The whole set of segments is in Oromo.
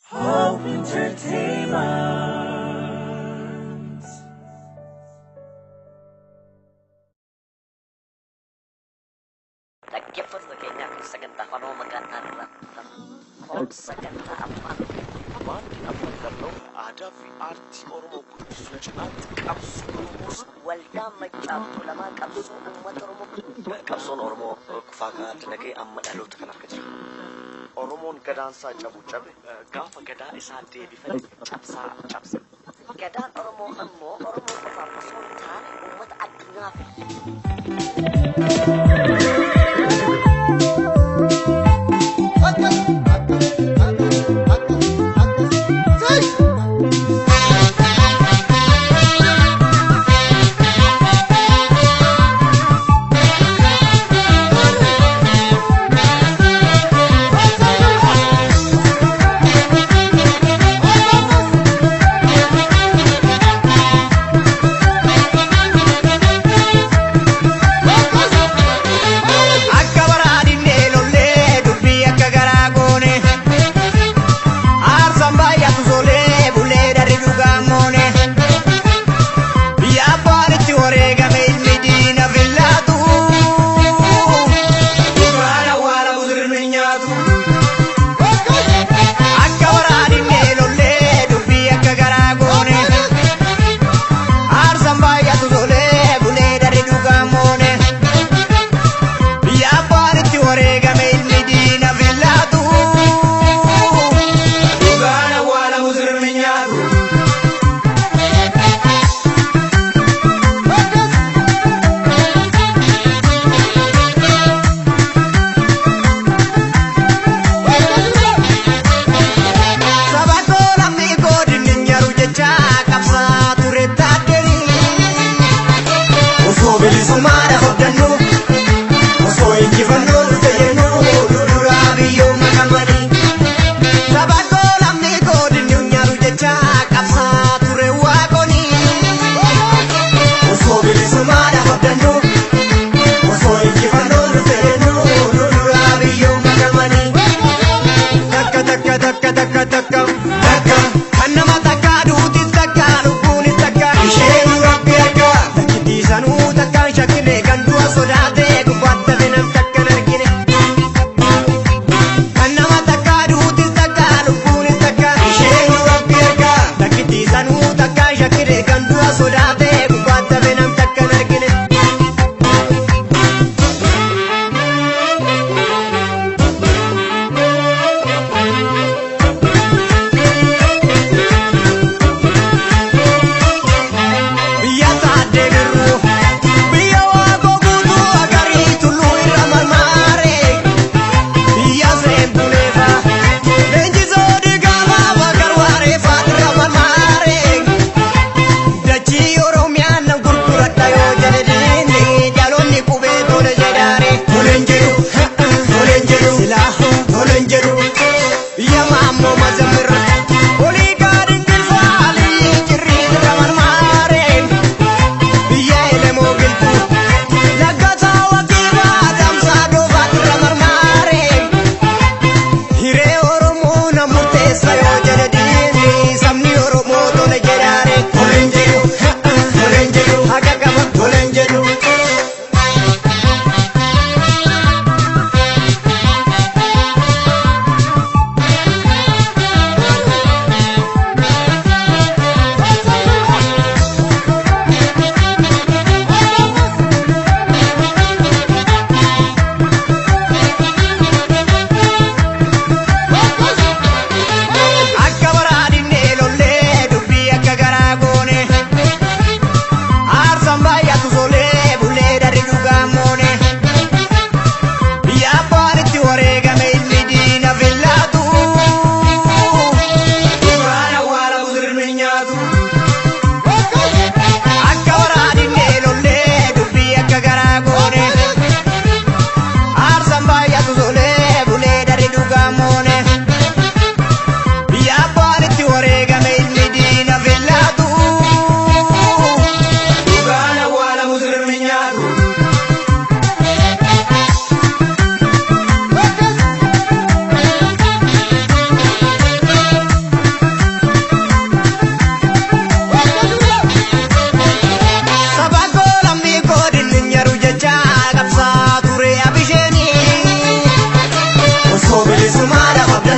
Hope Entertainment. Dhaggeeffattoota keenyaa kun sagantaa afaan Oromoo magaalaa irraa sagantaa afaan Baankiin Afran Qalloo aadaa fi aartii Oromoo guddisuu cinaatti qabsoo Oromoos waldaa maccaaftuu lamaa qabsoo uummata Oromoo Qabsoon Oromoo kufaa ka'aa dinagee amma dhaloota kan harka jira. Oromoon gadaansaa cabu cabe gaafa gadaa isaa deebifate cabsaa cabse. Gadaan Oromoo ammoo Oromoo qofaaf osoo hin taane uummata addunyaaf.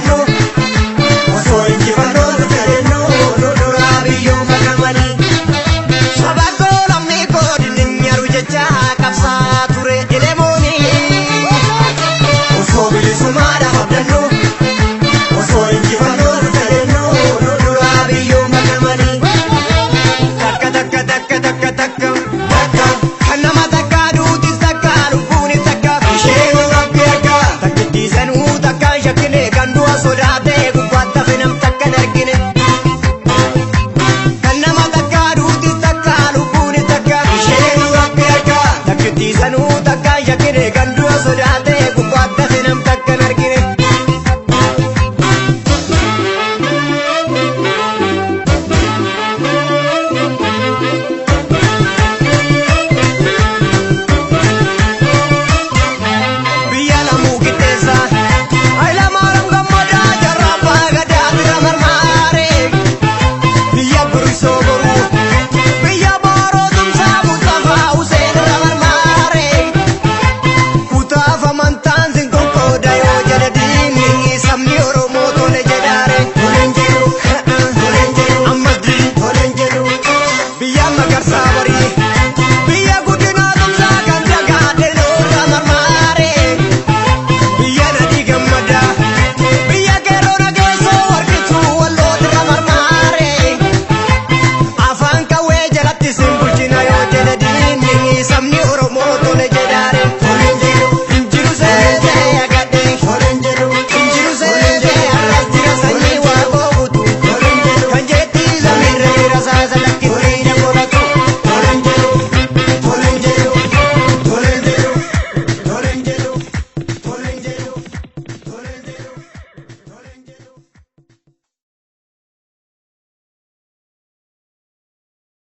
dhaadannu, osoo injifannoo jennu nu duraa biyyoo makamanii. Saba koo lammii koo dinninyaru jecha qabsaa ture elemooni. Osoo bilisummaa